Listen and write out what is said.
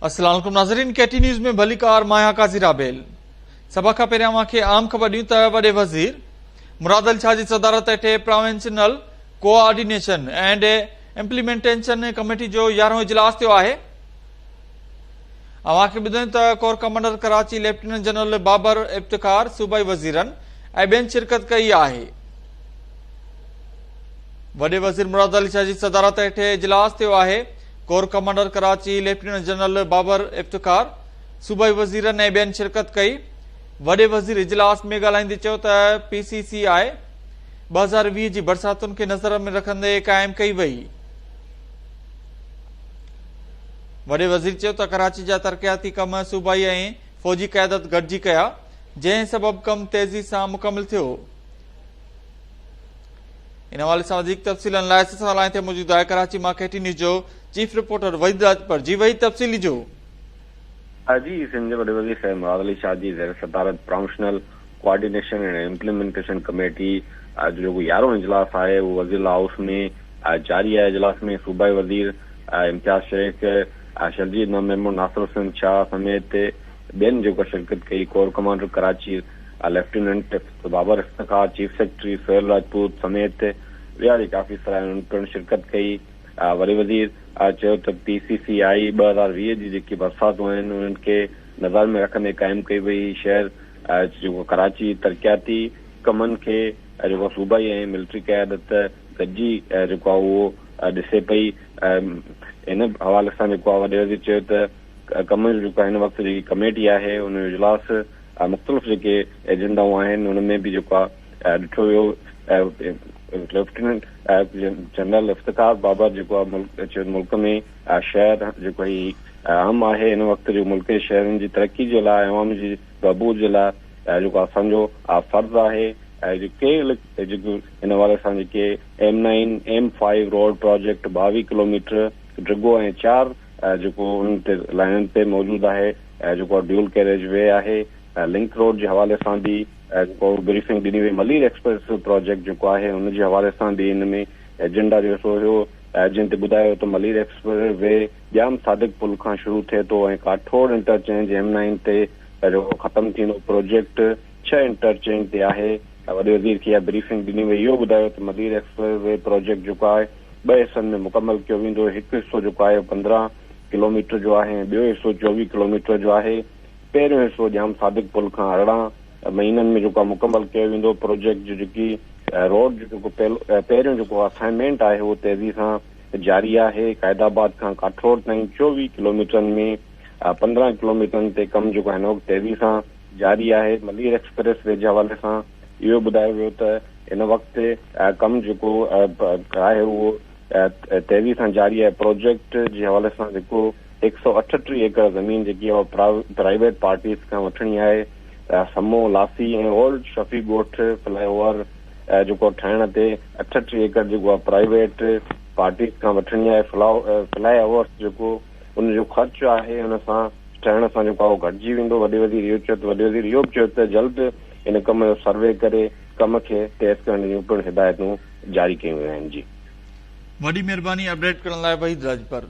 السلام عليڪم ناظرين ڪي ٽي نيوز ۾ ڀليڪار مان آهيان قاضي رابيل سڀ کان پهريان اوهان کي عام خبر ڏيون ته وڏي وزير مراد علي شاهه جي صدارت هيٺ provincial coordination and implementation committee جو يارهون اجلاس ٿيو آهي اوهان کي ٻڌايون ته corps commander Karachi lieutenant general Babar Iftikhar صوبائي وزيرن ۽ ٻين شرڪت ڪئي آهي وڏي وزير مراد علي شاهه جي صدارت هيٺ اجلاس ٿيو آهي، corps commander Karachi lieutenant general Babar Iftikhar, صوبائي وزيرن ۽ ٻين شرڪت ڪئي. وڏي وزير اجلاس ۾ ڳالهائيندي چيو ته پي سي سي آء 2020 جي برساتن کي نظر ۾ رکندي قائم ڪئي وئي. وڏي وزير چيو ته ڪراچي جا ترقياتي ڪم صوبائي ۽ فوجي قيادت گڏجي ڪيا، جنهن سبب ڪم تيزي سان مڪمل ٿيو. ان حوالي سان وڌيڪ تفصيلن لاء اسان سان لائين تي موجود آهي ڪراچي مان ڪي ٽي نيوز جو چيف رپورٽر وحيد راڄپر جي وحيد تفصيل ڏجو. جي سنڌ جي وڏي وزير سيد مراد علي شاهه جي زير صدارت provincial coordination and implementation committee جو جيڪو يارهون اجلاس آهي اهو وزير اعليٰ هائوس ۾ جاري آهي اجلاس ۾ صوبائي وزير امتياز شيخ شرجيل ميمڻ ناصر حسين شاهه سميت ٻين جيڪو شرڪت ڪئي corps commander Karachi lieutenant Babar Iftikhar, chief secretary Sohail Rajput سميت ٻيا جيڪي آفيسر آهن انهن پڻ شرڪت ڪئي. وڏي وزير چيو ته پي سي سي آء 2020 جي جيڪي برساتون آهن انهن کي نظر ۾ رکندي قائم ڪئي وئي، شهر جيڪو ڪراچي ترقياتي ڪمن کي جيڪو صوبائي ۽ ملٽري قيادت گڏجي جيڪو آهي اهو ڏسي پئي. ان حوالي سان جيڪو آهي وڏي وزير چيو ته ڪم جو جيڪو هن وقت جيڪي ڪميٽي آهي ان جو اجلاس مختلف جيڪي ايجنڊائون آهن ان ۾ به جيڪو آهي ڏٺو ويو ليفٽيننٽ جنرل افتخار بابر جيڪو آهي ملڪ چيو ملڪ ۾ شهر جيڪو هي اهم آهي هن وقت جو ملڪ جي شهرن جي ترقي جي لاء عوام جي بهبود جي لاء جيڪو اسان جو فرض آهي جيڪي جيڪو هن حوالي سان جيڪي M nine M five road project 22 kilometre ڊگهو ۽ چار جيڪو ان تي لائنن تي موجود آهي جيڪو ڊيول ڪيريج وي آهي لنڪ روڊ جي حوالي سان به جيڪو بريفنگ ڏني وئي ملير ايڪسپريس وي پراجيڪٽ جيڪو آهي ان جي حوالي سان به ان ۾ ايجنڊا جو حصو هيو جنهن تي ٻڌايو ته ملير ايڪسپريس وي ڄام صادق پل کان شروع ٿئي ٿو ۽ ڪاٺوڙ انٽرچينج ايم نائن تي جيڪو ختم ٿيندو پروجيڪٽ ڇهه انٽرچينج تي آهي وڏي وزير کي اها بريفنگ ڏني وئي اهو ٻڌايو ته ملير ايڪسپريس وي پراجيڪٽ جيڪو آهي ٻه حصن ۾ مڪمل ڪيو ويندو، هڪ حصو جيڪو آهي اهو 15 ڪلوميٽر جو آهي ۽ ٻيو حصو 24 ڪلوميٽر جو آهي، پهريون حصو ڄام صادق پل کان 18 مهينن ۾ جيڪو آهي مڪمل ڪيو ويندو، پروجيڪٽ جو جيڪي روڊ جو جيڪو پهريون جيڪو اسائنمينٽ آهي اهو تيزي سان جاري آهي، قائد آباد کان ڪاٺوڙ تائين 24 ڪلوميٽرن ۾ 15 ڪلوميٽرن تي ڪم جيڪو هن وقت تيزي سان جاري آهي، ملير ايڪسپريس وي جي حوالي سان اهو ٻڌايو ويو ته هن وقت ڪم جيڪو آهي اهو تيزي سان جاري آهي پروجيڪٽ جي حوالي سان جيڪو 138 ايڪڙ زمين جيڪي اها پرائيويٽ پارٽيز کان وٺڻي آهي سمو لاسي ۽ اولڊ شفيع ڳوٺ فلائي اوور جيڪو ٺاهڻ تي 38 ايڪڙ جيڪو آهي پرائيويٽ پارٽيز کان وٺڻي آهي فلائي اوورس جيڪو ان جو خرچ آهي ان سان ٺهڻ سان جيڪو آهي اهو گهٽجي ويندو وڏي وزير اهو چيو ته وڏي وزير اهو به چيو ته جلد ان ڪم جو سروي ڪري ڪم کي تيز ڪرڻ جون پڻ هدايتون جاري ڪيون ويون آهن جي. وڏي مهرباني اپڊيٽ ڪرڻ لاء وحيد راڄپر.